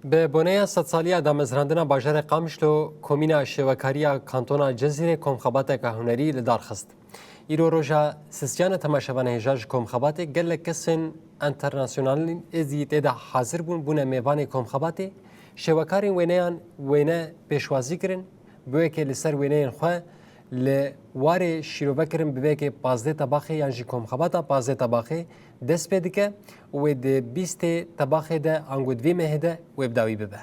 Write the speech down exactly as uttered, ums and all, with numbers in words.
Bi boneya sedsaliya damezrandina bajarê Qamişlo, Komîna Şêwekariya Kantona Cizîrê komxebateke hunerî li dar xist. Îro roja sisyan e, temaşevanê hêja ji komxebatê gelek kesên enternasyonalî zî tê de hazir bûn, bûne mêvanê komxebatê. Şêwekarên wêneyan wêne pêşwazî kirin, bi wê yekê li ser wêneyên xwe li warê şîrove kirin, bi vê yekê pazdeh Tebaxê yan jî komxebata pazdeh Tebaxê dest pê dike û wê di bîstê Tebaxê de ango di vê mehê de wê bi dawî bibe.